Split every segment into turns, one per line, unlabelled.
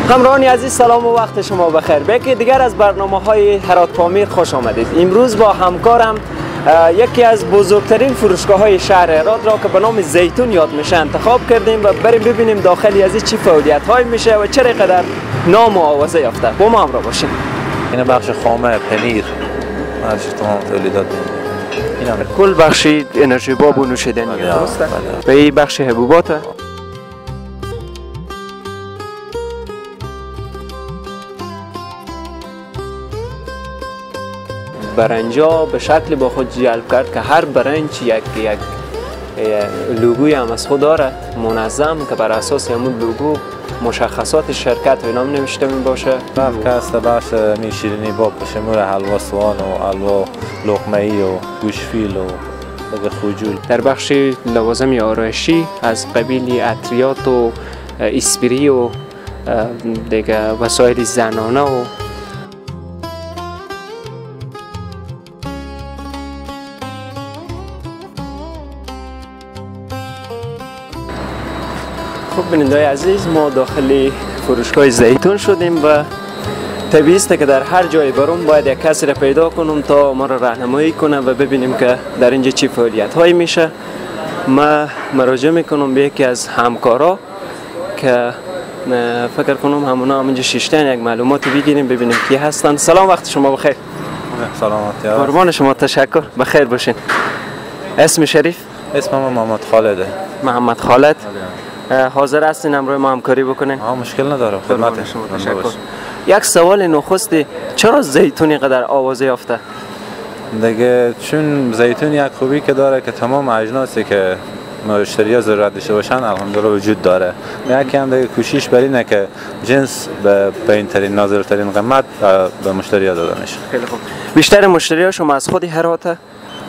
همراهان عزیز سلام و وقت شما بخیر. به یکی دیگر از برنامه‌های هرات پامیر خوش آمدید. امروز با همکارم یکی از بزرگترین فروشگاه‌های شهر هرات را که به نام زیتون یاد میشه انتخاب کردیم و بریم ببینیم داخلی از این چی فعالیت‌های میشه و چرا قدر نام و آوازه یافته. با ما همراه باشین.
این بخش خامه، پنیر، بخش تمام تولیدات، اینا
کل بخشی انرژی باب و نوشیدنی درسته؟ به این بخش حبوبات. برنجا به شکل با خود جلب کرد که هر برنج یک لوگوی هم از خود داره منظم که بر اساس همون لوگو مشخصات شرکت و اینام نوشته می باشه.
بخش بخش می شیرینی با شمول حلوا سوان و حلوا لقمه‌ای و گوشفیل و خجول.
در بخش لوازم آرایشی از قبیل عطریات و اسپری و دیگه وسایل زنانه و خب بیننده‌های عزیز، ما داخل فروشگاه زیتون شدیم و طبیعی است که در هر جای برم باید یک کسی را پیدا کنم تا ما را راهنمایی کنه و ببینیم که در اینجا چی فعالیت هایی میشه. ما مراجعه میکنم به یکی از همکارا که فکر کنم همونا همونجا شیشتن، یک معلومات بگیریم ببینیم کی هستن. سلام، وقت شما بخیر.
سلامتی.
قربان شما، تشکر، بخیر باشین. اسم شریف؟
اسمم محمد خالده.
محمد خالد. حاضر هستین همراه ما همکاری بکنین؟
مشکل نداره، خدمت
شما. تشکر. یک سوال نخستی، چرا زیتون اینقدر آوازه یافته؟
دیگه چون زیتون یک خوبی که داره که تمام اجناسی که مشتری‌ها ضرورت داشته باشن الحمدلله وجود داره. یکی هم دیگه کوشش بر اینه که جنس به پایین‌ترین نازل‌ترین قیمت به مشتری‌ها داده میشه.
خیلی خوب. بیشتر مشتری‌ها شما از خود هراته؟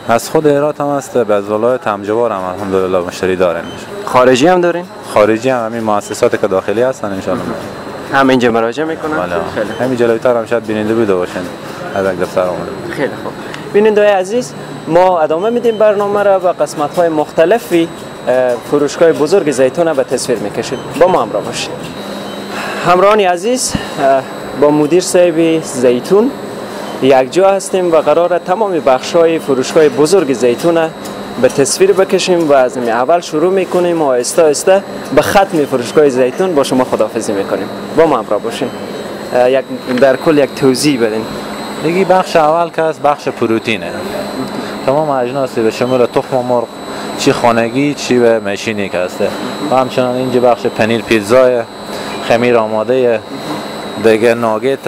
از خود هرات هم هست، به از ولایت همجوار هم الحمدلله مشتری داریم.
خارجی هم دارین؟
خارجی هم همین مؤسساتی که داخلی هستن ان شاء الله
هم اینجا مراجعه میکنن.
خیلی همین جلویتر هم شاید بیننده بوده باشن از یک دفتر آمده.
خیلی خوب. بیننده های عزیز، ما ادامه میدیم برنامه را و قسمت های مختلفی فروشگاه بزرگ زیتون به تصویر میکشیم. با ما همراه باشید. همراهان عزیز، با مدیر صاحب زیتون یک جا هستیم و قرار تمام بخش‌های فروشگاه بزرگ زیتون به تصویر بکشیم و از اول شروع میکنیم و آهسته آهسته به ختم فروشگاه زیتون با شما خداحافظی میکنیم. با ما همراه باشین. یک در کل یک توضیح بدین.
دیگه بخش اول که از بخش پروتینه. تمام اجناسی به شمول تخم مرغ، چی خانگی چی به ماشینی که هسته. و همچنان اینجا بخش پنیر پیتزای، خمیر آماده، دیگه ناگت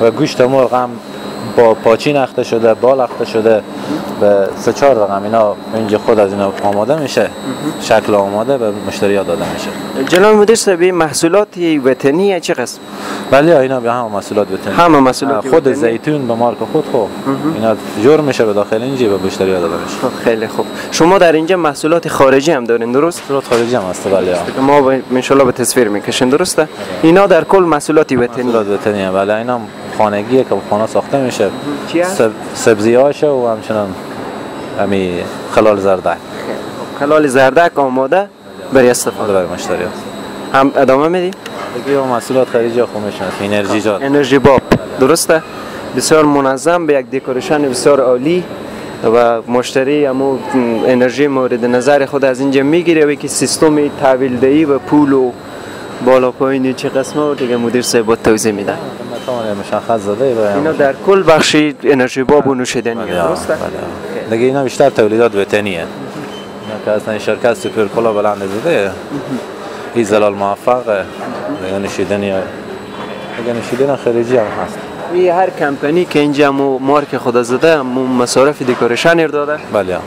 و گوشت مرغ هم با پاچین اخته شده، بال اخته شده، به 3-4 رقم اینا اینجا خود از اینا آماده میشه، شکل آماده به مشتری ها داده میشه.
جناب مدیر صاحب، محصولات وطنی چه قسم؟
بله، اینا به هم محصولات وطنی.
همه محصولات
خود وطنی. زیتون به مارک خود خب اینا جور میشه به داخل اینجا به مشتری ها داده میشه.
خیلی خوب. شما در اینجا محصولات خارجی هم دارین درست؟
محصولات خارجی هم هست بله.
ما ان شاء الله به تصویر میکشین درسته؟ اینا در کل محصولات وطنی.
محصولات وطنی بله، اینا خانگیه که خانه ساخته میشه. سبزیاشه و همچنان همی خلال زردک.
خلال زردک آماده برای استفاده
برای مشتری
هم ادامه میدیم؟
دیگه محصولات خارجی خوب میشن. انرژی جات،
انرژی باب درسته؟ بسیار منظم به یک decoration بسیار عالی و مشتری همو انرژی مورد نظر خود از اینجا میگیره و یکی سیستم تحویل دهی و پول و بالا پایینی چه قسمه و دیگه مدیر صاحب با توضیح میدن.
مشخص زده
اینا در کل بخشی انرژی باب و نوشیدنی درسته؟
دیگه اینا بیشتر تولیدات وطنیه. اینا که اصلا شرکت سوپر کولا بلند زده. این زلال موفقه. دیگه نوشیدنی، دیگه نوشیدن خارجی هم هست.
این هر کمپانی که اینجا مو مارک خود زده مو مصارف decoration داده.
بله.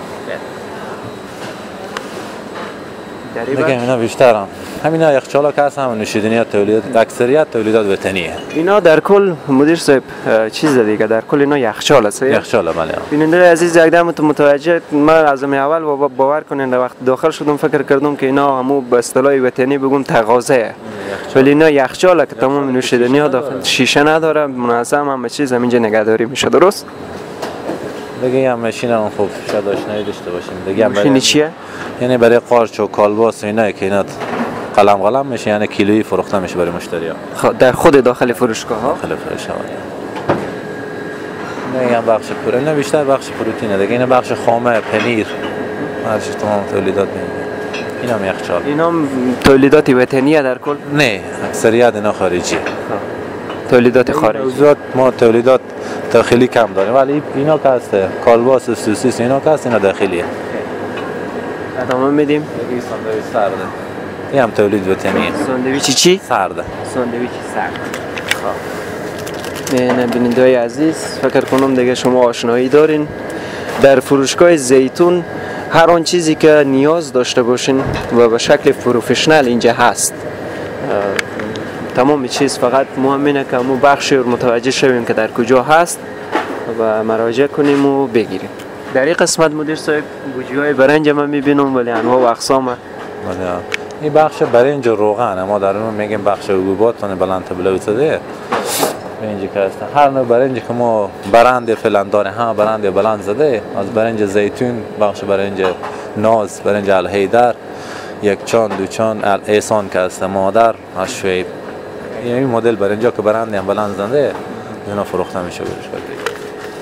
دیگه اینا بیشتر هم همینا یخچالا که هست، هم نوشیدنی تولید، اکثریت تولیدات وطنیه.
اینا در کل مدیر صاحب چیز دیگه در کل اینا یخچال است.
یخچال بله.
بیننده عزیز، یک دم متوجه من از اول باور کنین وقت داخل شدم فکر کردم که اینا همو به اصطلاح وطنی بگم تغازه، ولی اینا یخچاله که تمام نوشیدنی ها داخل شیشه نداره، منظم همه چیز همینجا نگهداری میشه درست؟
دیگه هم ماشین هم خوب شاید آشنایی داشته باشیم. دیگه
ماشین چیه؟
یعنی برای قارچ و کالباس و اینا که اینا قلم قلم میشه، یعنی کیلویی فروخته میشه برای مشتری‌ها.
در خود داخل فروشگاه ها؟
داخل فروشگاه. نه این بخش پروتین، نه بیشتر بخش پروتینه دیگه. این بخش خامه، پنیر، هر چیز تمام تولیدات میشه. اینا یخچال.
اینا تولیدات وطنیه در کل؟
نه، اکثریت اینا خارجیه.
تولیدات خارجی.
ما تولیدات داخلی کم داریم، ولی اینا که هست کالباس، سوسیس، اینا که هست اینا داخلیه.
ادامه میدیم.
این ساندویچ سرده. این هم تولید وطنیه.
ساندویچ چی؟
سرده.
ساندویچ سرد. خب. نه بیننده‌های عزیز، فکر کنم دیگه شما آشنایی دارین. در فروشگاه زیتون هر آن چیزی که نیاز داشته باشین و به شکل professional اینجا هست. تمام چیز، فقط مهم اینه که ما بخشی رو متوجه شویم که در کجا هست و مراجعه کنیم و بگیریم. در این قسمت مدیر صاحب گوجی های برنج من میبینم، ولی انواع و اقسام.
این بخش برنج و روغن، ما در اون میگیم بخش حبوبات بلند تبلو زده. اینجا که هست هر نوع برنج که ما برند فلان داره، ها برند بلند زده، از برنج زیتون، بخش برنج ناز، برنج الحیدر، یک چان، دو چان، احسان که هست مادر، از شعیب. این مدل برنجا که برند هم بلند زده اینا فروخته میشه برش.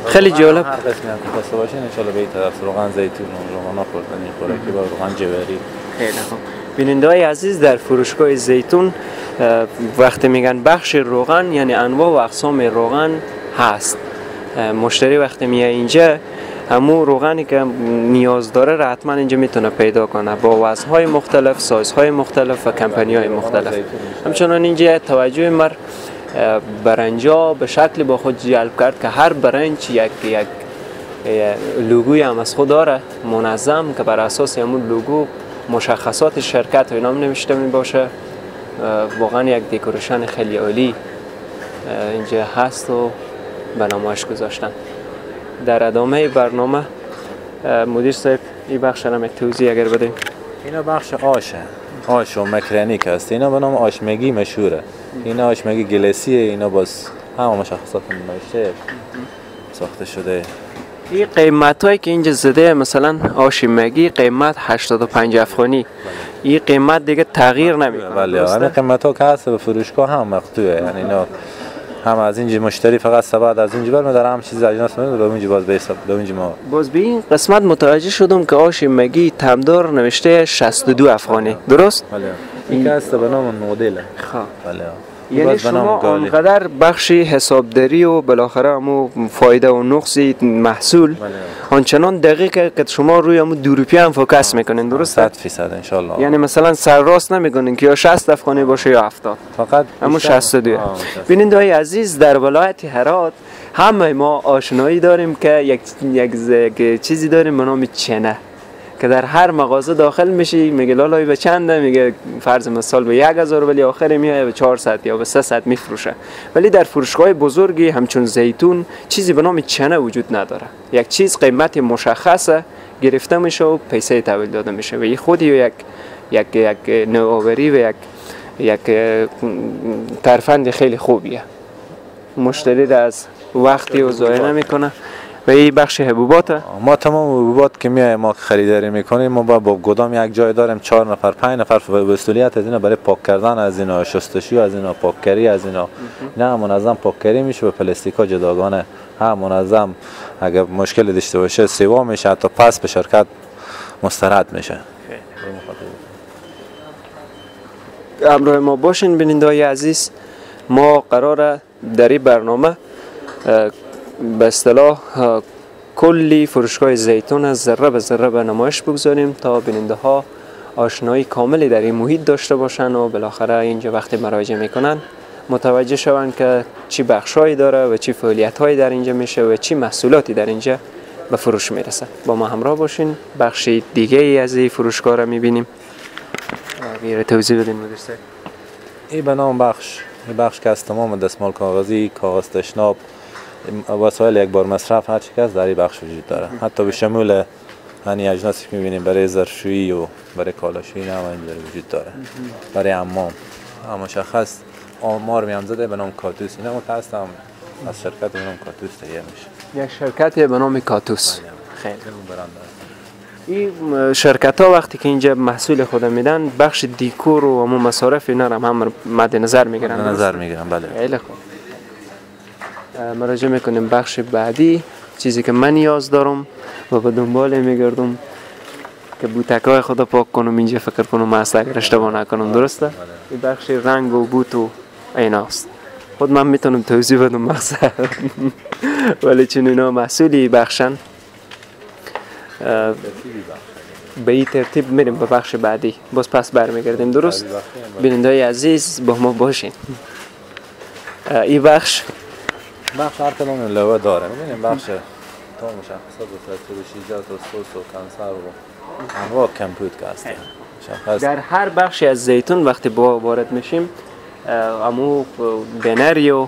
خیلی جالب.
هر قسمی هم که خواسته باشین ان شاء الله به این طرف روغن زیتون و روغن خوردنی خوراکی و روغن جواری.
خیلی خوب. بیننده‌های عزیز، در فروشگاه زیتون وقتی میگن بخش روغن، یعنی انواع و اقسام روغن هست. مشتری وقتی میاد اینجا همون روغنی که نیاز داره را حتما اینجا میتونه پیدا کنه، با وزن‌های مختلف، سایزهای مختلف و کمپانی‌های مختلف. همچنان اینجا توجه مر برنجا به شکل با خود جلب کرد که هر برنج یک یک لوگوی هم از خود داره منظم، که بر اساس همون لوگو مشخصات شرکت و اینام نوشته می باشه. واقعا یک decoration خیلی عالی اینجا هست و به نمایش گذاشتن. در ادامه برنامه مدیر صاحب این بخش را یک توضیح اگر بدیم.
اینا بخش آشه، آش و مکرنیک هست. اینا به نام آش مگی مشهوره. اینا آش مگی گلسیه، اینا باز همه مشخصات نوشته ساخته شده.
این قیمت هایی که اینجا زده، مثلا آش مگی قیمت 85 افغانی، این قیمت دیگه تغییر نمیکنه.
بله، همین قیمت ها که هست به فروشگاه هم مقطوعه، یعنی اینا هم از اینجا مشتری فقط سبد از اینجا برمی‌داره، هم چیز اجناس می‌داره به اونجا باز به حساب به اونجا ما.
باز به این قسمت متوجه شدم که آش مگی تمدار نوشته 62 افغانی، درست؟
بله. این که هست به نام نودل.
خب.
بله.
یعنی شما آنقدر بخشی حسابداری و بالاخره همو فایده و نقص محصول آنچنان دقیقه که شما روی همو 2 روپیه هم focus میکنین، درسته؟
100% ان شاء الله.
یعنی مثلا سرراست نمیکنین که یا 60 افغانی باشه یا 70،
فقط
همو 62. ببینید های عزیز، در ولایت هرات همه ما آشنایی داریم که یک چیزی داریم به نام چنه، که در هر مغازه داخل میشی میگه لالای به چنده، میگه فرض مثال به 1000، ولی آخر میاد به 400 یا به 300 میفروشه. ولی در فروشگاه بزرگی همچون زیتون چیزی به نام چنه وجود نداره. یک چیز قیمت مشخصه گرفته میشه و پیسه تحویل داده میشه و این خودی یک یک یک نوآوری و یک ترفند خیلی خوبیه. مشتری را از وقتی و ضایع نمیکنه. و این بخش حبوبات،
ما تمام حبوبات که میایم ما خریداری میکنیم، ما با گدام یک جای داریم، 4 نفر 5 نفر مسئولیت از اینا برای پاک کردن از اینا، شستشو از اینا، پاککاری از اینا. نه منظم پاککاری میشه، به پلاستیکا جداگانه هم منظم، اگه مشکل داشته باشه سیوا میشه، حتی پس به شرکت مسترد میشه.
همراه ما باشین بیننده‌های عزیز. ما قراره در این برنامه به اصطلاح کلی فروشگاه زیتون از ذره به ذره به نمایش بگذاریم تا بیننده ها آشنایی کاملی در این محیط داشته باشن و بالاخره اینجا وقتی مراجعه میکنن متوجه شوند که چی بخشایی داره و چی فعالیت هایی در اینجا میشه و چی محصولاتی در اینجا به فروش میرسه. با ما همراه باشین، بخش دیگه ای از این فروشگاه را میبینیم. غیر توضیح بدین مدیر صاحب.
این به نام بخش، این بخش که از تمام دستمال کاغذی، کاغذ تشناب، وسایل یک بار مصرف هر چی که در این بخش وجود داره، حتی به شمول هنی اجناسی که می‌بینیم برای ظرفشویی و برای کالاشویی هم اینجا وجود داره. برای حمام هم مشخص آمار میام زده به نام کاتوس، اینا متأسفانه از شرکت به نام کاتوس تهیه میشه.
یک شرکت به نام کاتوس. خیلی این شرکت ها وقتی که اینجا محصول خود میدن بخش دیکور و مصارف اینا رو هم مد نظر میگیرن.
نظر میگیرن بله.
خیلی خوب. مراجعه میکنیم بخش بعدی، چیزی که من نیاز دارم و به دنبال میگردم که بوتک های خود پاک کنم اینجا، فکر کنم اصلا اگر اشتباه نکنم درسته؟ این بخش رنگ و بوت و ایناست. خود من میتونم توضیح بدم مقصد ولی چون اینا محصولی بخشن به این ترتیب میریم به بخش بعدی، باز پس برمیگردیم. درست؟ بیننده‌های عزیز با ما باشین. این بخش
هر کدام لوه داره. می‌بینیم بخش تا مشخصات و ترشیجات و سس و کنسرو و انواع کمپوت که هست.
در هر بخشی از زیتون وقتی با وارد میشیم امو بنری و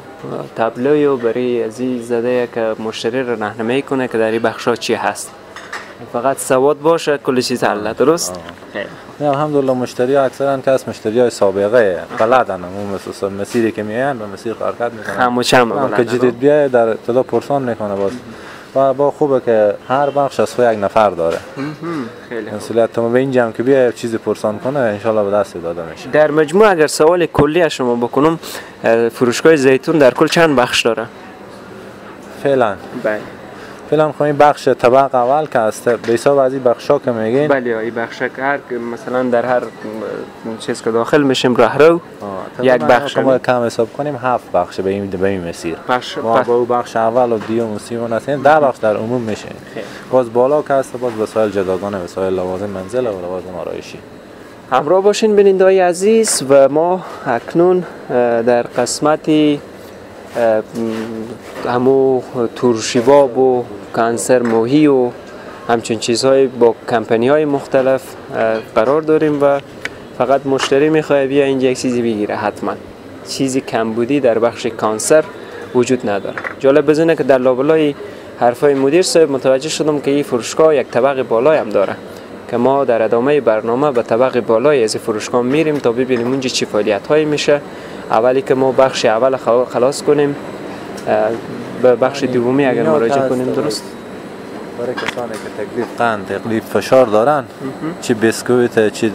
تابلوی و برای عزیز زده که مشتری رو راهنمایی کنه که در این بخش ها چی هست. فقط سواد باشه کل چیز حله. درست؟
نه الحمدلله مشتری ها اکثرا که از مشتری های سابقه بلدن، اون مثل مسیری که میاین به مسیر حرکت میکنن.
خم و چم
که جدید بیای در ابتدا پرسان میکنه باز و با خوبه که هر بخش از خود یک نفر داره.
خیلی
مسئولیت تو به اینجا هم که بیای چیزی پرسان کنه ان شاء الله به دست داده میشه.
در مجموع اگر سوال کلی از شما بکنم، فروشگاه زیتون در کل چند بخش داره؟
فعلا
بله.
فعلا خب این بخش طبق اول که هست به حساب از این بخشا که میگین،
بله این بخش که هر مثلا در هر چیز که داخل میشیم راهرو یک بخش
ما کم حساب کنیم 7 بخش به این مسیر
بخش
ما با او بخش اول و دوم و سوم هستیم 10 بخش در عموم میشه. باز بالا که هست باز وسایل جداگانه، وسایل لوازم منزل و لوازم آرایشی.
همراه باشین بیننده‌های عزیز و ما اکنون در قسمت همو ترشیباب و کنسر موهی و همچون چیزهای با کمپنی های مختلف قرار داریم و فقط مشتری میخواه بیا اینجا یک چیزی بگیره، حتما چیزی کمبودی در بخش کانسر وجود نداره. جالب بزنه که در لابلای حرفای مدیر صاحب متوجه شدم که این فروشگاه یک طبق بالای هم داره که ما در ادامه برنامه به طبق بالای از فروشگاه میریم تا ببینیم اونجا چی فعالیت هایی میشه. اولی که ما بخش اول خلاص کنیم به بخش دومی اگر مراجعه کنیم. درست؟
برای کسانی که تکلیف قند، تکلیف فشار دارن، چی بیسکویت، چی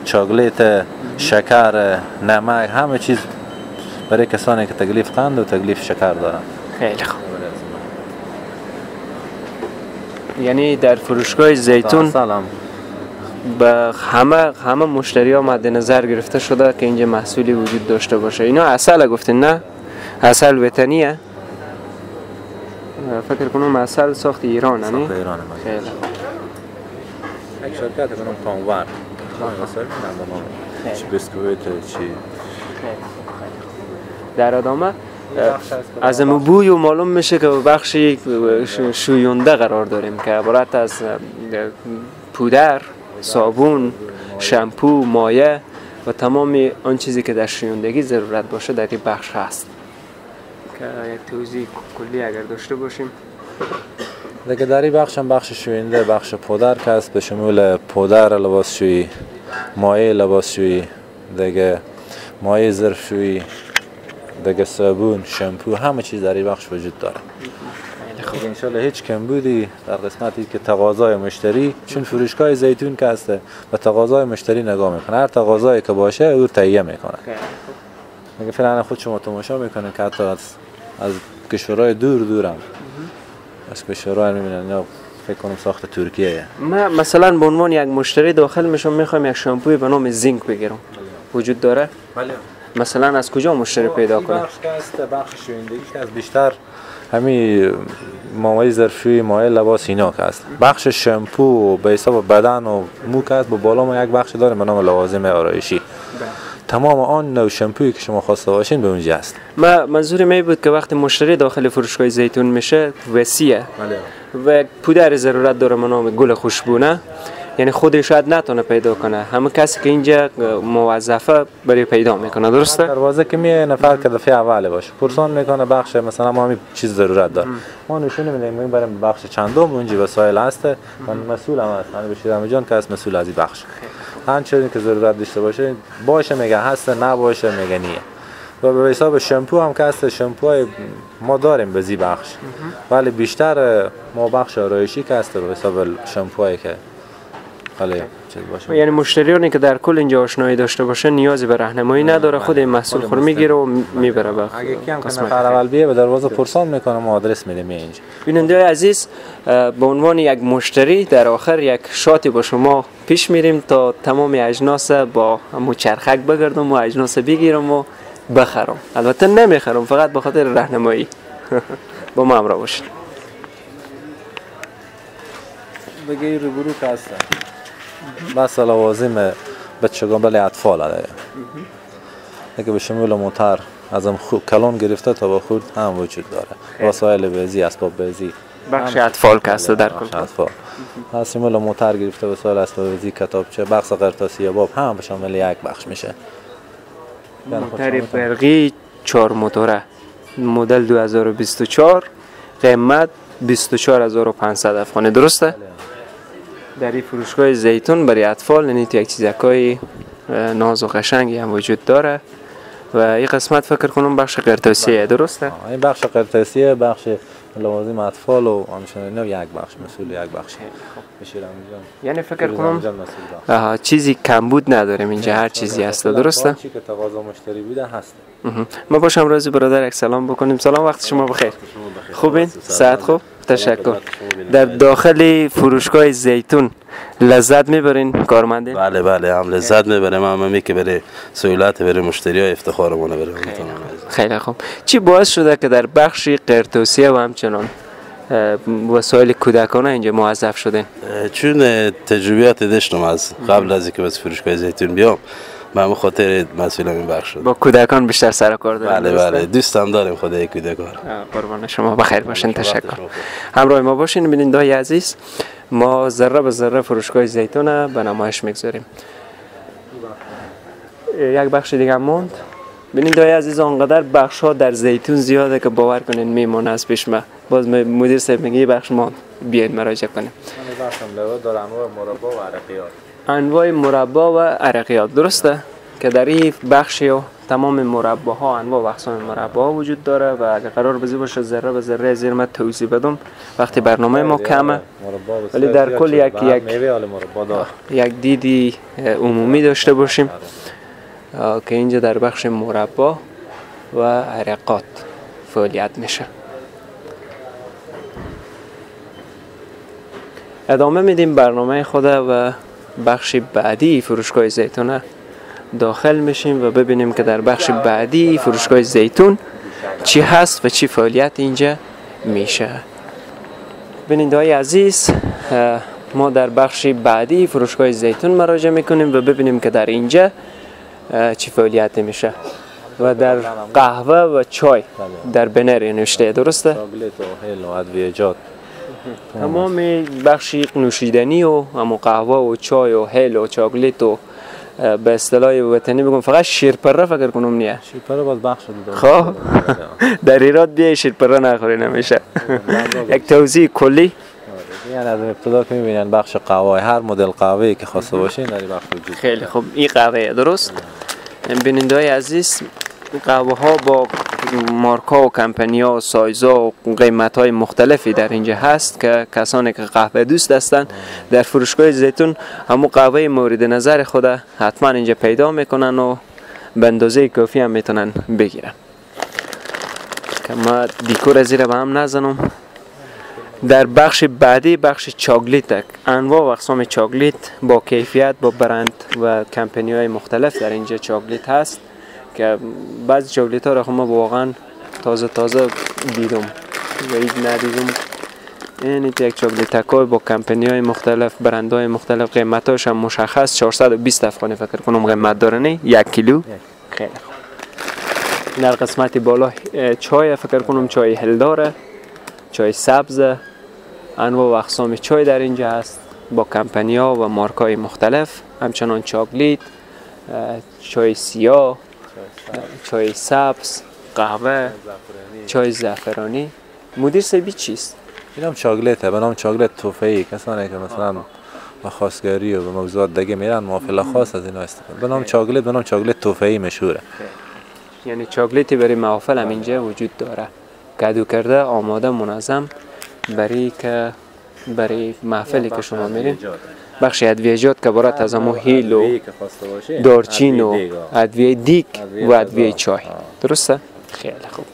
چاکلیت، شکر، نمک، همه چیز برای کسانی که تکلیف قند و تکلیف شکر دارن.
خیلی خوب. یعنی در فروشگاه زیتون به همه مشتری ها مد نظر گرفته شده که اینجا محصولی وجود داشته باشه. اینا عسل گفتین نه؟ عسل وطنیه؟ فکر کنم عسل ساخت ایران، نه؟
ساخت ایران.
خیلی
یک شرکت به نام کامور چی بیسکویت چی.
در ادامه از بوی و معلوم میشه که بخشی شوینده قرار داریم که عبارت از پودر، صابون، شامپو، مایع و تمام آن چیزی که در شویندگی ضرورت باشه در این بخش هست. که یک توضیح کلی اگر داشته باشیم
دیگه در این بخش هم بخش شوینده، بخش پودر که هست به شمول پودر لباسشویی، مایع لباسشویی، دیگه مایع ظرفشویی، دیگه صابون، شامپو، همه چیز در این بخش وجود داره. خب انشالله هیچ کمبودی در قسمتی که تقاضای مشتری، چون فروشگاه زیتون که هسته و تقاضای مشتری نگاه میکنه، هر تقاضایی که باشه او تهیه میکنه. دیگه فعلا خود شما تماشا میکنه که حتی از کشورهای دور دورم از کشورهای میبینن، یا فکر کنم ساخت ترکیه.
من مثلا به عنوان یک مشتری داخل میشم میخوام یک شامپوی به نام زینک بگیرم، وجود داره؟
بله.
مثلا از کجا مشتری پیدا کنه؟
بخش که هست بخش شویندگی که از بیشتر همین مایع ظرفشویی، مایع لباس اینا که هست. بخش شامپو به حساب بدن و مو که هست، با بالا ما یک بخش داریم به نام لوازم آرایشی. تمام آن نوع شامپویی که شما خواسته باشین به اونجا هست.
ما منظور می بود که وقتی مشتری داخل فروشگاه زیتون میشه وسیعه و پودر ضرورت داره به نام گل خوشبو، نه؟ یعنی خودش شاید نتونه پیدا کنه، همه کسی که اینجا موظفه برای پیدا میکنه. درسته؟
دروازه که میه نفر که دفعه اول باشه پرسان میکنه بخش مثلا ما همین چیز ضرورت داره، ما نشون میدیم میبریم بخش چندم، اونجا وسایل هست. من مسئول هم هست، من بشیر جان که از مسئول از این بخش، همچنین که ضرورت داشته باشه باشه میگه هست، نباشه میگه نیه. و به حساب شامپو هم که هست، شامپوهای ما داریم به زی بخش، ولی بیشتر ما بخش آرایشی که هست به حساب شامپوهایی که خیلی چیز باشه.
یعنی مشتریانی که در کل اینجا آشنایی داشته باشه نیازی به راهنمایی نداره، خود این محصول خود میگیره و میبره. به
اگه کی هم که نفر اول بیه به دروازه پرسان میکنه، ما آدرس میدیم اینجا.
بیننده عزیز، به عنوان یک مشتری در آخر یک شاتی با شما پیش میریم تا تمام اجناس با همو چرخک بگردم و اجناس بگیرم و بخرم. البته نمیخرم، فقط به خاطر راهنمایی. با ما همراه باشید.
بگی روبرو که هستن بس لوازم بچگان بله اطفال داره که به شمول موتر از کلان گرفته تا به خورد هم وجود داره، وسایل بازی، اسباب بازی،
بخش اطفال که هست در کل
اطفال از شمول موتر گرفته وسایل اسباب بازی، کتابچه، بخش قرطاسیه باب هم به شامل یک بخش میشه.
موتر برقی 4 موتوره مدل 2024، قیمت 24500 افغانی، درسته؟ در این فروشگاه زیتون برای اطفال یعنی تو یک چیزکای ناز و قشنگی هم وجود داره و این قسمت فکر کنم بخش قرطاسیه، درسته؟
این بخش قرطاسیه، بخش لوازم اطفال و همچنین یک بخش مسئول یک بخش
یعنی فکر کنم چیزی کمبود نداریم اینجا، هر چیزی هست، درسته؟
چیزی که تقاضا مشتری بوده هست.
ما باشم راضی برادر یک سلام بکنیم. سلام، وقت شما بخیر. خوبین؟ صحت خوب؟ تشکر. در داخل فروشگاه زیتون لذت میبرین کارمندین؟
بله بله، هم لذت میبریم، هم همی که برای سهولت برای مشتری ها افتخارمونه برای.
خیلی خوب. چی باعث شده که در بخش قرطاسیه و همچنان وسایل کودکانه اینجا موظف شده؟
چون تجربیات داشتم از قبل از اینکه به فروشگاه زیتون بیام، من به خاطر مسئول این بخش شدم.
با کودکان بیشتر سر و کار داریم.
بله بله، دوستم داریم خدای کودکان.
قربان شما، بخیر باشین، تشکر. همراه ما باشین بیننده‌های عزیز، ما ذره به ذره فروشگاه زیتون به نمایش میگذاریم. یک بخش دیگه موند. بیننده‌های عزیز، آنقدر بخش ها در زیتون زیاده که باور کنین میمونه از پیش ما. باز مدیر صاحب میگه بخش ما بیاین مراجعه کنیم.
انواع مربا و عرقیات.
انواع مربا و عرقیات، درسته؟ که در این بخش تمام مرباها، انواع و اقسام مرباها وجود داره و اگر قرار بزی باشه ذره به ذره زیر ما توضیح بدم وقتی برنامه ما کمه، ولی در کل یک یک یک دیدی عمومی داشته باشیم که اینجا در بخش مربا و عرقات فعالیت میشه. ادامه میدیم برنامه خود و بخش بعدی فروشگاه زیتون داخل میشیم و ببینیم که در بخش بعدی فروشگاه زیتون چی هست و چی فعالیت اینجا میشه. بیننده‌های عزیز، ما در بخش بعدی فروشگاه زیتون مراجعه میکنیم و ببینیم که در اینجا چی فعالیت میشه و در قهوه و چای در بنر نوشته، درسته؟ تمام بخش نوشیدنی و همون قهوه و چای و هل و چاکلیت و به اصطلاح وطنی بگم فقط شیرپره فکر کنم نیه.
شیرپره باز بخش داره.
خب در ایراد بیای شیرپره نخوری نمیشه. یک توضیح کلی
یعنی از ابتدا که میبینن بخش قهوه، هر مدل قهوه‌ای که خواسته باشین در این بخش وجود.
خیلی خوب، این قهوه درست؟ بیننده‌های عزیز، قهوه ها با مارکا و کمپنی ها و سایزها و قیمت های مختلفی در اینجا هست که کسانی که قهوه دوست هستند در فروشگاه زیتون همون قهوه مورد نظر خود حتما اینجا پیدا میکنن و به اندازه کافی هم میتونن بگیرن. که ما دیکور زیر به هم نزنم. در بخش بعدی بخش چاکلیت، انواع و اقسام چاکلیت با کیفیت، با برند و کمپنی های مختلف در اینجا چاکلیت هست که بعضی چاکلیت ها را ما واقعا تازه تازه دیدم و هیچ ندیدم. یعنی یک چاکلیت های با کمپنی های مختلف، برند های مختلف، قیمت هاش هم مشخص. 420 افغانی فکر کنم قیمت داره، نه یک کیلو. خیلی خوب. در قسمت بالا چای فکر کنم چای هلداره، چای سبز، انواع و اقسام چای در اینجا هست با کمپنی ها و مارک های مختلف، همچنان چاکلیت، چای سیاه، چای سبز، قهوه، چای زعفرانی. مدیر سبی چیست؟
اینم چاکلیته به نام چاکلیت توفه‌ای. کسانی که مثلا با خواستگاری و به موضوعات دیگه میرن محافل خاص از اینا استفاده. به نام چاکلیت، به نام چاکلیت توفه‌ای مشهوره.
یعنی چاکلیتی برای محافل هم اینجا وجود داره، کدو کرده، آماده، منظم برای که برای محفلی که شما میرین بخش ادویه‌جات که برات از امو هیل و دارچین و ادویه دیگ و ادویه چای، درسته؟ خیلی خوب.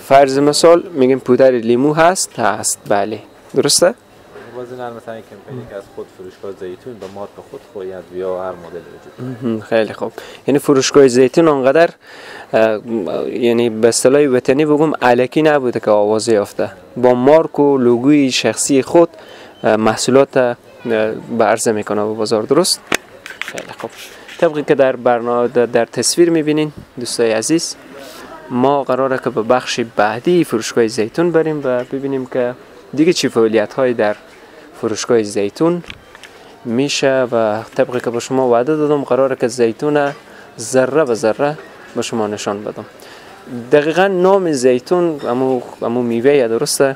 فرض مثال میگیم پودر لیمو هست، هست، بله، درسته؟
باز این مثلا کمپینی که از خود فروشگاه زیتون به مارک خود خواهی ادویه و هر مدل وجود.
خیلی خوب. یعنی فروشگاه زیتون آنقدر یعنی به اصطلاح وطنی بگم الکی نبوده که آوازه یافته، با مارک و لوگوی شخصی خود محصولات به عرضه میکنه به بازار، درست؟ خیلی خوب. طبقی که در برنامه در تصویر میبینین دوستای عزیز، ما قراره که به بخش بعدی فروشگاه زیتون بریم و ببینیم که دیگه چی فعالیت های در فروشگاه زیتون میشه و طبقی که به شما وعده دادم قراره که زیتون ذره به ذره به شما نشان بدم. دقیقا نام زیتون امو میوه، درسته،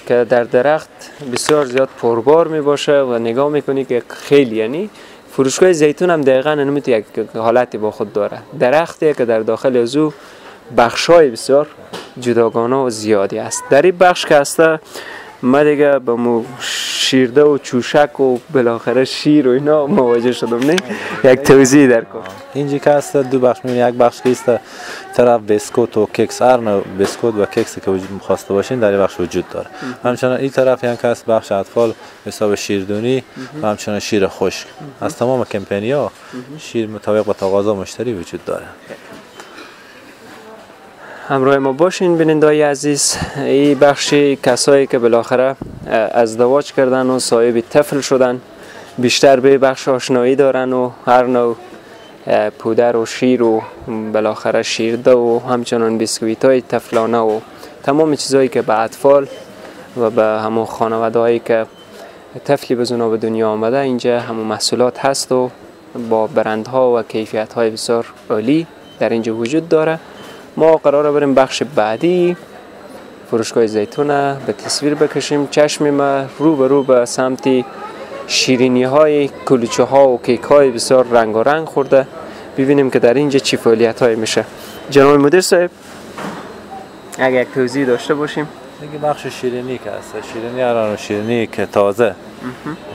که در درخت بسیار زیاد پربار می باشه و نگاه میکنی که خیلی، یعنی فروشگاه زیتون هم دقیقا نمیتونه یک حالتی با خود داره، درختی که در داخل از او بخشای بسیار جداگانه و زیادی است. در این بخش که هسته ما دیگه با مو شیرده و چوشک و بالاخره شیر و اینا مواجه شدم، نه؟ یک توضیح در کن.
اینجا که هست دو بخش می‌بینی، یک بخش که است طرف بیسکوت و کیکس، هر نوع بیسکوت و کیکس که وجود خواسته باشین در این بخش وجود داره. همچنان این طرف هم که هست بخش اطفال حساب شیردونی و همچنان شیر خشک. از تمام کمپانی‌ها شیر مطابق با تقاضا مشتری وجود داره.
همراه ما باشین بیننده‌های عزیز. این بخش کسایی که بالاخره ازدواج کردن و صاحب طفل شدن بیشتر به بخش آشنایی دارن و هر نوع پودر و شیر و بالاخره شیرده و همچنان بیسکویت های طفلانه و تمام چیزهایی که به اطفال و به همون خانواده هایی که طفلی به اونا به دنیا آمده اینجا همون محصولات هست و با برندها و کیفیت های بسیار عالی در اینجا وجود داره. ما قراره بریم بخش بعدی فروشگاه زیتون به تصویر بکشیم. چشم ما رو به رو به سمت شیرینی های کلوچه ها و کیک های بسیار رنگ و رنگ خورده، ببینیم که در اینجا چی فعالیت های میشه. جناب مدیر صاحب اگر یک توضیح داشته باشیم.
دیگه بخش شیرینی که هست، شیرینی هر نوع شیرینی که تازه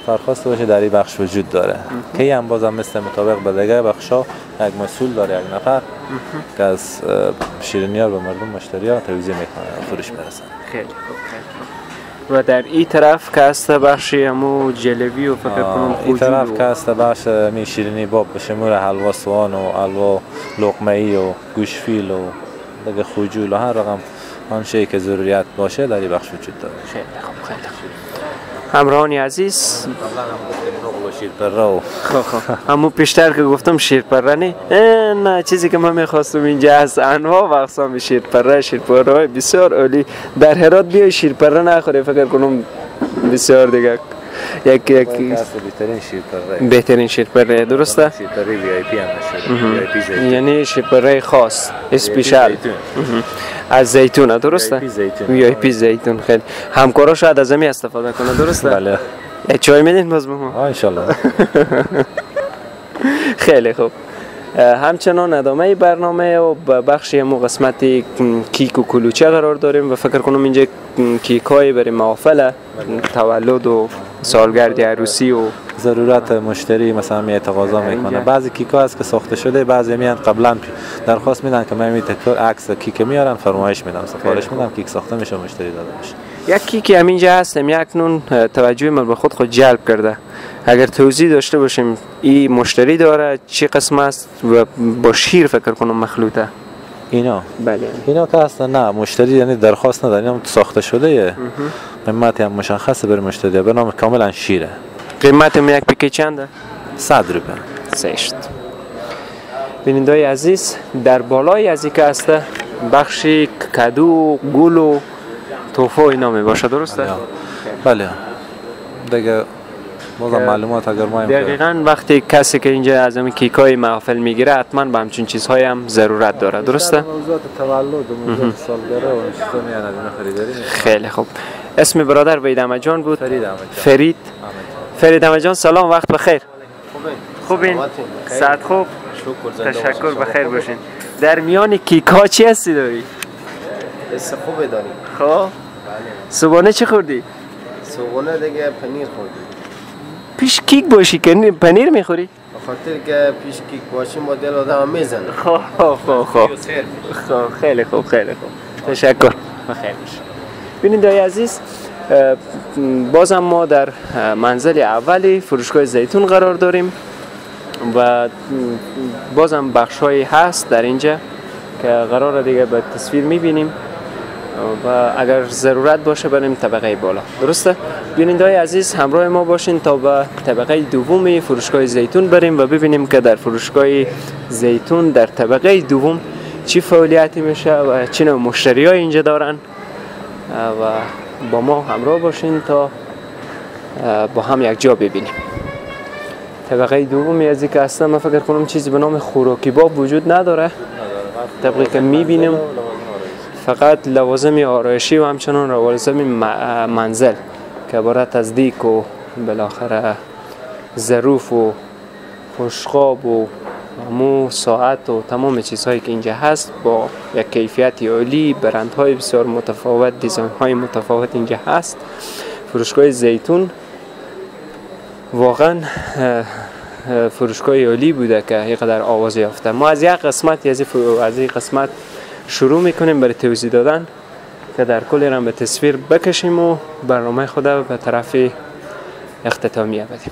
فرخواسته باشه در این بخش وجود داره که هم بازم مثل مطابق به دیگه بخشا یک مسئول داره، یک نفر که از شیرینی ها به مردم مشتری ها توزیع میکنه فروش میرسن.
خیلی خوب، خیلی خوب. و در این طرف که هست بخش همو جلبی و فکر کنم
این طرف که هست بخش می شیرینی باب به شمول حلوا سوان و حلوا لقمه‌ای و گوشفیل و دیگه خجول و هر رقم آن شی که ضروریت باشه در این بخش وجود داره.
خیلی خوب، خیلی خوب. همراهان عزیز، خب همون پیشتر که گفتم شیرپره نه، نه چیزی که من میخواستم اینجا از انواع و اقسام شیرپره، شیرپره های بسیار عالی. در هرات بیای شیرپره نخوری فکر کنم بسیار دیگه یک
بهترین شیرپره،
بهترین شیرپره، درسته؟
شیرپره VIP هم میشه،
یعنی شیرپره خاص special از زیتون، درسته؟ VIP زیتون. خیلی همکارا شاید از همین استفاده کنه، درسته؟
بله.
چای میدین باز به ما؟
ان شاء الله.
خیلی خوب. همچنان ادامه برنامه و به بخش همو قسمت کیک و کلوچه قرار داریم و فکر کنم اینجا کیک های برای محافل تولد و سالگرد عروسی و
ضرورت مشتری مثلا می تقاضا میکنه. بعضی کیک ها هست که ساخته شده، بعضی میان قبلا درخواست میدن که من می تکرار عکس کیک میارن، فرمایش میدم، سفارش میدم، کیک ساخته میشه مشتری داده میشه.
یک کیکی همینجا هستم، یک اکنون توجه من به خود جلب کرده. اگر توضیح داشته باشیم این مشتری داره چه قسم است و با شیر فکر کنم مخلوطه
اینا؟
بله
اینا که اصلا نه مشتری یعنی درخواست نداره، اینا ساخته شده، قیمتی هم مشخصه برای مشتری، به نام کاملا شیره.
قیمت یک پیک چنده؟
100 روپیه.
زشت. بینندای عزیز، در بالای از این که هسته بخش کدو، گل و توفو اینا می باشه، درسته؟
بله. دیگه بازم معلومات اگر ما
دقیقاً وقتی کسی که اینجا از این کیکای محافل میگیره حتما به همچین چیزهای هم ضرورت داره، درسته؟
موضوعات تولد و موضوعات سالگرد و این چیزا میان از اینا خریداری.
خیلی خوب. اسم برادر وحید احمد جان بود؟
فرید احمد جان.
فرید. فرید احمد جان سلام، وقت بخیر. خوبین؟ ساعت خوب؟ تشکر، بخیر باشین. در میان کیک ها چی هستی داری؟
حس خوبه داریم.
خب؟ صبحانه چی خوردی؟
صبحونه دیگه پنیر خوردیم.
پیش کیک باشی که پنیر میخوری؟
به خاطر که پیش کیک باشیم با دل آدم میزنه.
خب خب خب خب خیلی خوب، خیلی خوب، تشکر. بخیر باشه. بیننده‌های عزیز، بازم ما در منزل اولی فروشگاه زیتون قرار داریم و بازم بخش‌هایی هست در اینجا که قرار دیگه به تصویر میبینیم و اگر ضرورت باشه بریم طبقه بالا. درسته؟ بیننده‌های عزیز همراه ما باشین تا به طبقه دوم فروشگاه زیتون بریم و ببینیم که در فروشگاه زیتون در طبقه دوم چی فعالیتی میشه و چه نوع مشتریای اینجا دارن و با ما همراه باشین تا با هم یک جا ببینیم. طبقه دومی از که اصلا من فکر کنم چیزی به نام خوراکی باب وجود نداره. طبقه که میبینیم فقط لوازم آرایشی و همچنان لوازم منزل که عبارت از دیک و بالاخره ظروف و خوشقاب و مو ساعت و تمام چیزهایی که اینجا هست با یک کیفیت عالی، برندهای بسیار متفاوت، دیزاین های متفاوت اینجا هست. فروشگاه زیتون واقعا فروشگاه عالی بوده که اینقدر آواز یافته. ما از یک قسمت از این قسمت شروع میکنیم برای توضیح دادن که در کل را به تصویر بکشیم و برنامه خود به طرف اختتامیه بدیم.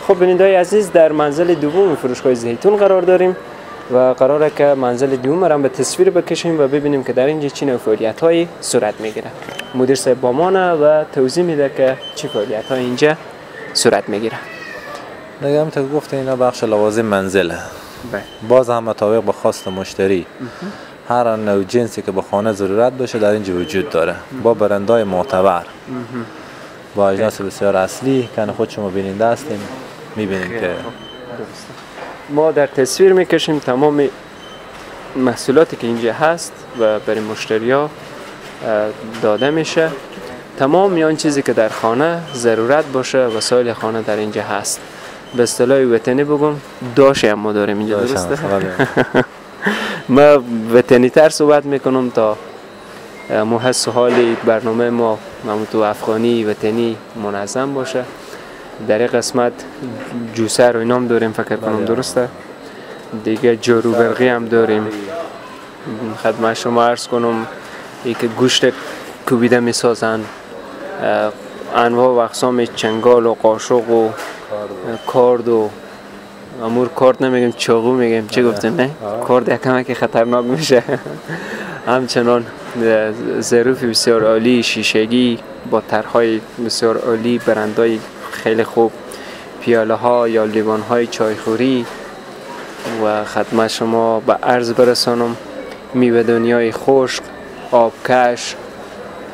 خب بیننده‌های عزیز، در منزل دوم فروشگاه زیتون قرار داریم و قراره که منزل دوم را به تصویر بکشیم و ببینیم که در اینجا چه نوع فعالیت‌هایی صورت میگیره. مدیر صاحب با مانه و توضیح میده که چه فعالیت‌های اینجا صورت میگیره.
دیگه هم تا گفت اینا بخش لوازم منزله. باز هم مطابق با خواست مشتری هر نوع جنسی که به خانه ضرورت باشه در اینجا وجود داره، با برندهای معتبر، با اجناس بسیار اصلی که خود شما بیننده هستیم میبینیم که
ما در تصویر میکشیم تمام محصولاتی که اینجا هست و برای مشتریا داده میشه. تمام آن چیزی که در خانه ضرورت باشه، وسایل خانه در اینجا هست. به اصطلاح وطنی بگم داش هم ما داریم اینجا، درسته؟ ما وطنی تر صحبت میکنم تا محس حال برنامه ما تو افغانی وطنی منظم باشه. در این قسمت جوسر و اینام داریم فکر کنم، درسته؟ دیگه جارو برقی هم داریم. خدمت شما عرض کنم که گوشت کوبیده میسازن، انواع و اقسام چنگال و قاشق و کارد و امور. کارد نمیگیم، چاقو میگیم. چه گفتیم؟ نه کارد یکم که خطرناک میشه. همچنان ظروف بسیار عالی شیشگی با طرح‌های بسیار عالی، برندهای خیلی خوب، پیاله ها یا لیوان های چایخوری و خدمت شما به عرض برسانم میوه دنیای خشک، آبکش،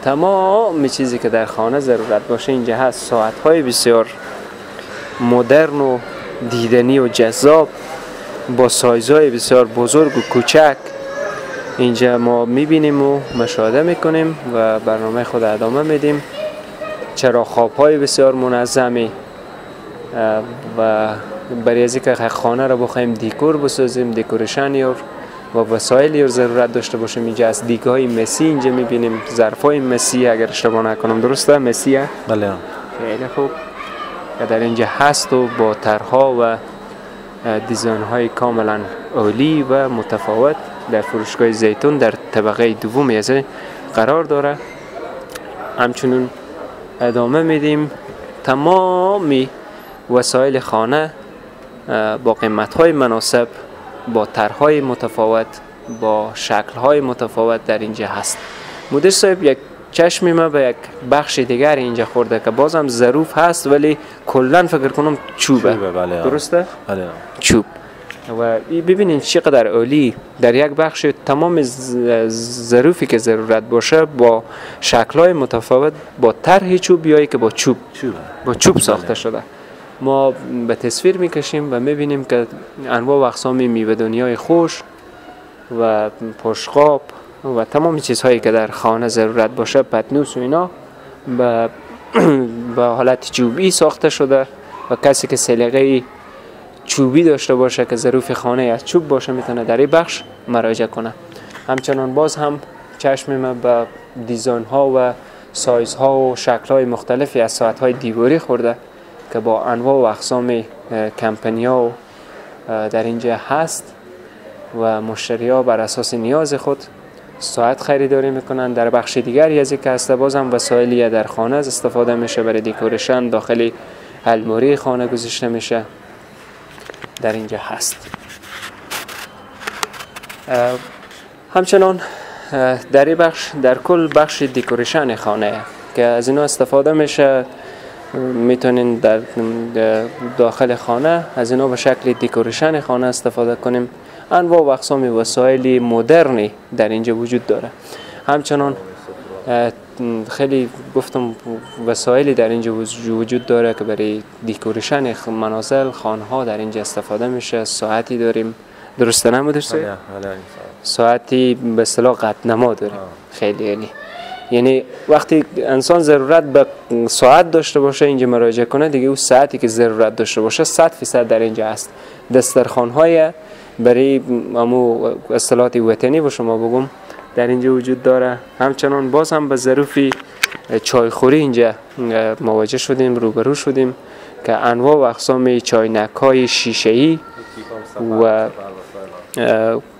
تمام چیزی که در خانه ضرورت باشه اینجا هست. ساعت های بسیار مدرن و دیدنی و جذاب با سایزهای بسیار بزرگ و کوچک اینجا ما میبینیم و مشاهده میکنیم و برنامه خود ادامه میدیم. چراغ های بسیار منظمی و برای از اینکه خانه را بخوایم دیکور بسازیم، decoration یا و وسایل یا ضرورت داشته باشیم اینجا از دیگه های مسی اینجا میبینیم، ظرف های مسی اگر اشتباه نکنم، درسته؟ مسیه؟
بله.
خیلی خوب که در اینجا هست و با طرح‌ها و design های کاملا عالی و متفاوت در فروشگاه زیتون در طبقه دوم از قرار داره. همچنین ادامه میدیم تمامی وسایل خانه با قیمت های مناسب، با طرح‌های متفاوت، با شکل‌های متفاوت در اینجا هست. مدیر صاحب یک چشمی ما به یک بخش دیگر اینجا خورده که بازم ظروف هست ولی کلا فکر کنم چوبه.
بله.
درسته؟
بله.
چوب. و ببینین چقدر عالی در یک بخش تمام ظروفی که ضرورت باشه با شکل‌های متفاوت، با طرح چوب یا که با چوب با چوب ساخته شده. ما به تصویر میکشیم و میبینیم که انواع و اقسام میوه دنیای خوش و پشقاب و تمام چیزهایی که در خانه ضرورت باشه، پتنوس و اینا به حالت چوبی ساخته شده و کسی که سلیقه چوبی داشته باشه که ظروف خانه از چوب باشه میتونه در این بخش مراجعه کنه. همچنان باز هم چشم ما به دیزاین ها و سایزها و شکل‌های مختلفی از ساعت‌های دیواری خورده که با انواع و اقسام کمپنی‌ها در اینجا هست و مشتری‌ها بر اساس نیاز خود ساعت خریداری میکنن. در بخش دیگری از که هست باز هم وسایلی در خانه از استفاده میشه برای decoration، داخل الماری خانه گذاشته میشه، در اینجا هست. همچنان در این بخش در کل بخش decoration خانه که از اینا استفاده میشه، میتونین در داخل خانه از اینا به شکل decoration خانه استفاده کنیم. انواع و اقسام وسایل مدرنی در اینجا وجود داره. همچنان خیلی گفتم وسایلی در اینجا وجود داره که برای decoration منازل خانه ها در اینجا استفاده میشه. ساعتی داریم، درسته نه مدیر صاحب؟ ساعتی به اصطلاح قطنما داریم. خیلی عالی. یعنی وقتی انسان ضرورت به ساعت داشته باشه اینجا مراجعه کنه، دیگه اون ساعتی که ضرورت داشته باشه 100% در اینجا هست. دسترخوان های برای امو اصطلاحات وطنی با شما بگم در اینجا وجود داره. همچنان باز هم به ظروف چایخوری اینجا مواجه شدیم، روبرو شدیم که انواع و اقسام چاینک های شیشه‌ای و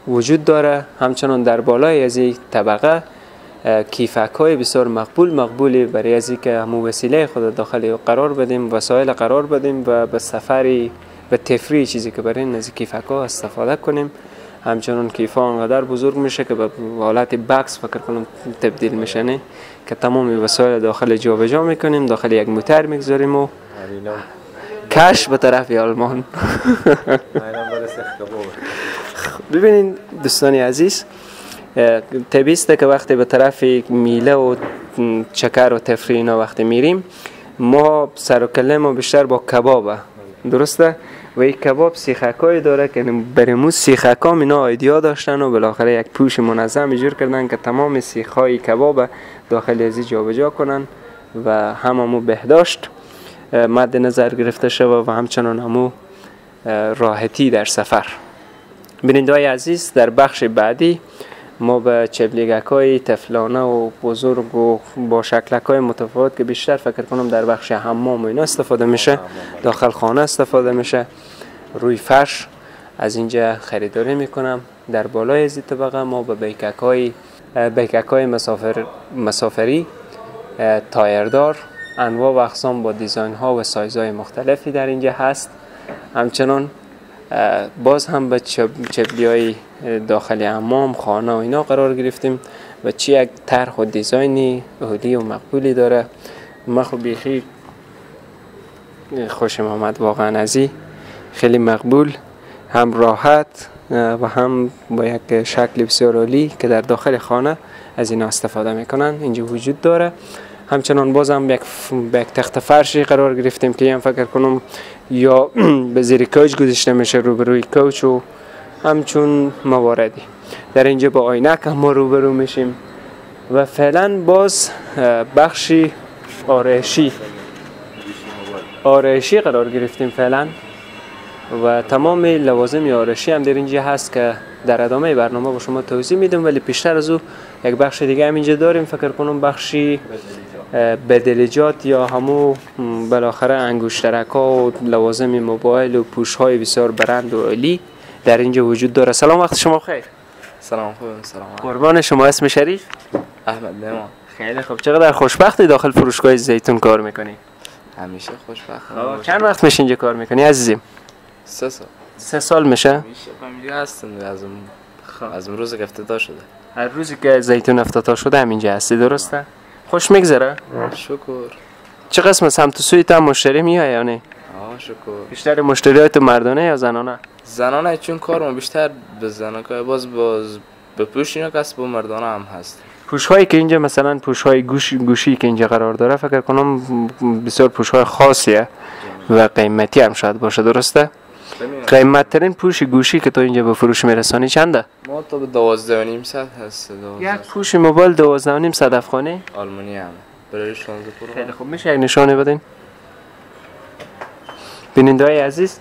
وجود داره. همچنان در بالای از این طبقه کیفک های بسیار مقبولی برای از اینکه همون وسیله خود داخل قرار بدیم، وسایل قرار بدیم و به سفری به تفریح چیزی که برای این از کیفک ها استفاده کنیم. همچنان کیف ها انقدر بزرگ میشه که به حالت بکس فکر کنم تبدیل میشه، نه که تمام وسایل داخل جابجا میکنیم، داخل یک موتر میگذاریم و کش به طرف آلمان. ببینین دوستان عزیز، طبیعی است که وقتی به طرف میله و چکر و تفریح اینا وقتی میریم، ما سر و کله ما بیشتر با کبابه، درسته؟ و این کباب سیخکایی داره که برای مو سیخکام اینا ایدیا داشتن و بالاخره یک پوش منظم جور کردن که تمام سیخهای کباب داخل ازی جابجا کنن و هم همو بهداشت مد نظر گرفته شوه و همچنان همو راحتی در سفر. بیننده‌های عزیز، در بخش بعدی ما به چبلیگک های تفلانه و بزرگ و با شکلک های متفاوت که بیشتر فکر کنم در بخش حمام و اینا استفاده میشه، داخل خانه استفاده میشه، روی فرش از اینجا خریداری میکنم. در بالای از این طبقه ما به بیکک های مسافری تایردار انواع و اقسام با دیزاین ها و سایز های مختلفی در اینجا هست. همچنان باز هم به چبلی های داخل حمام خانه و اینا قرار گرفتیم و چی یک طرح و دیزاینی عالی و مقبولی داره. من خب بیخی خوشم آمد واقعا از این، خیلی مقبول، هم راحت و هم با یک شکل بسیار عالی که در داخل خانه از اینا استفاده میکنن اینجا وجود داره. همچنان باز هم یک تخت فرشی قرار گرفتیم که هم فکر کنم یا به زیر کوچ گذاشته میشه، روبروی کوچ و همچون مواردی. در اینجا با آینک هم ما روبرو میشیم و فعلا باز بخشی آرایشی قرار گرفتیم فعلا و تمام لوازم آرایشی هم در اینجا هست که در ادامه برنامه با شما توضیح میدم. ولی پیشتر از او یک بخش دیگه هم اینجا داریم، فکر کنم بخشی بدلجات یا همو بالاخره انگشترک ها و لوازم موبایل و پوش های بسیار برند و عالی در اینجا وجود داره. سلام، وقت شما خیر.
سلام، خوبم. سلام
قربان شما. اسم شریف؟
احمد نعمان.
خیلی خوب، چقدر خوشبختی داخل فروشگاه زیتون کار میکنی؟
همیشه خوشبختم.
چند وقت میشه اینجا کار میکنی عزیزم؟
3 سال.
3 سال میشه؟
میشه اینجا هستم از اون روز که افتتاح شده.
هر روزی که زیتون افتتاح شده همینجا هستی، درسته؟ خوش میگذره؟
شکر.
چه قسم سمت و سوی تا مشتری میای یا نه؟
آه شکر.
بیشتر مشتریات تو مردانه یا زنانه؟
زنانه، چون کار ما بیشتر به زنانه، باز به پوش اینا کس با مردانه هم هست.
پوش هایی که اینجا مثلا پوش های گوشی که اینجا قرار داره فکر کنم بسیار پوش های خاصیه و قیمتی هم شاید باشه، درسته؟ قیمت ترین پوش گوشی که تو اینجا به فروش میرسانی چنده؟
ما تا به 12,500 هست.
یک پوش موبایل 12,500 افغانی؟
آلمانی هم برای 16 پرو.
خیلی خوب، میشه یک نشانه بدین؟ بیننده های عزیز،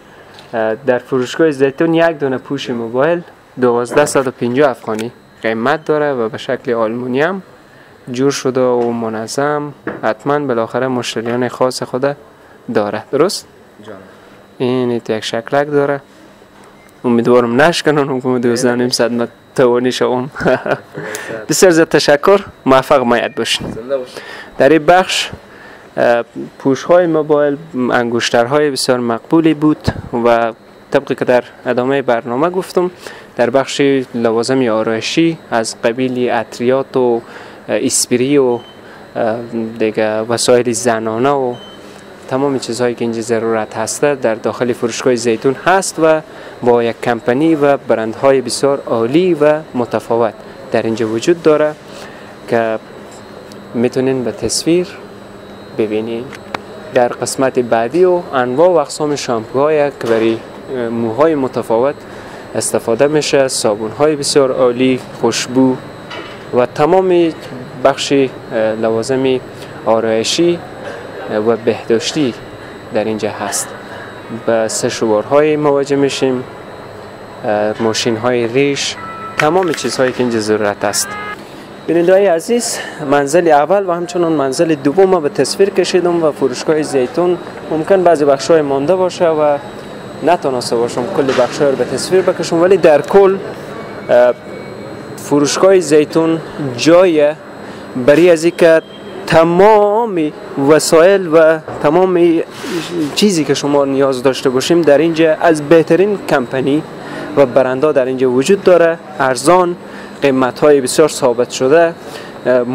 در فروشگاه زیتون یک دونه پوش موبایل 1250 افغانی قیمت داره و به شکل آلمانی هم جور شده و منظم، حتما بالاخره مشتریان خاص خود داره. درست؟
جانم.
این یک شکلک داره. امیدوارم نشکنن که 12.5 ساعت توانی شوم. بسیار زیاد تشکر، موفق مایت باشین. در این بخش پوش های موبایل، انگشترهای بسیار مقبولی بود و طبقی که در ادامه برنامه گفتم در بخش لوازم آرایشی از قبیل عطریات و اسپری و دیگه وسایل زنانه و تمام چیزهایی که اینجا ضرورت هسته در داخل فروشگاه زیتون هست و با یک کمپانی و برندهای بسیار عالی و متفاوت در اینجا وجود داره که میتونین به تصویر ببینین. در قسمت بعدی و انواع و اقسام شامپوهای که برای موهای متفاوت استفاده میشه، صابونهای بسیار عالی، خوشبو و تمام بخش لوازم آرایشی و بهداشتی در اینجا هست. به سشوارهای مواجه میشیم، ماشین های ریش، تمام چیزهایی که اینجا ضرورت است. بیننده‌های عزیز، منزل اول و همچنان منزل دوم به تصویر کشیدم و فروشگاه زیتون ممکن بعضی بخش‌های مانده باشه و نتونسته باشم کل بخش‌ها رو به تصویر بکشم، ولی در کل فروشگاه زیتون جای برای از اینکه تمام وسایل و تمام چیزی که شما نیاز داشته باشیم در اینجا از بهترین کمپانی و برندها در اینجا وجود داره. ارزان، قیمت های بسیار ثابت شده،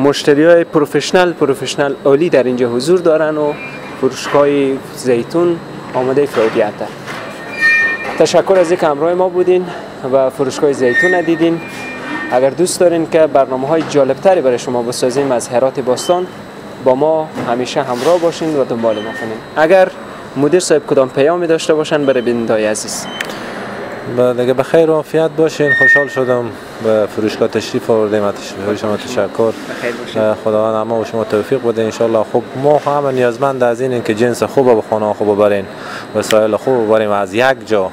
مشتری های professional عالی در اینجا حضور دارن و فروشگاه زیتون آماده فعالیت. تشکر از اینکه همراه ما بودین و فروشگاه زیتون دیدین. اگر دوست دارین که برنامه های جالبتری برای شما بسازیم از هرات باستان، با ما همیشه همراه باشین و دنبال ما کنین. اگر مدیر صاحب کدام پیامی داشته باشن برای بیننده‌های عزیز.
دیگه به خیر و عافیت باشین. خوشحال شدم به فروشگاه تشریف آوردیم. از شما تشکر. خداوند همه و شما توفیق بده ان شاء الله. خب ما همه نیازمند از اینیم که جنس خوب به خانه خوب ببرین، وسایل خوب ببریم و از یک جا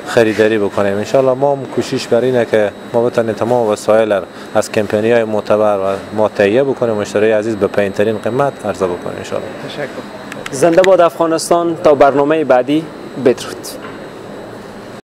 خریداری بکنیم. ان شاء الله ما هم کوشش بر اینه که ما بتونیم تمام وسایل از کمپانی های معتبر و ما تهیه بکنیم، مشتری عزیز به پایین ترین قیمت عرضه بکنیم ان شاء الله.
تشکر. زنده باد افغانستان. تا برنامه بعدی، بدرود.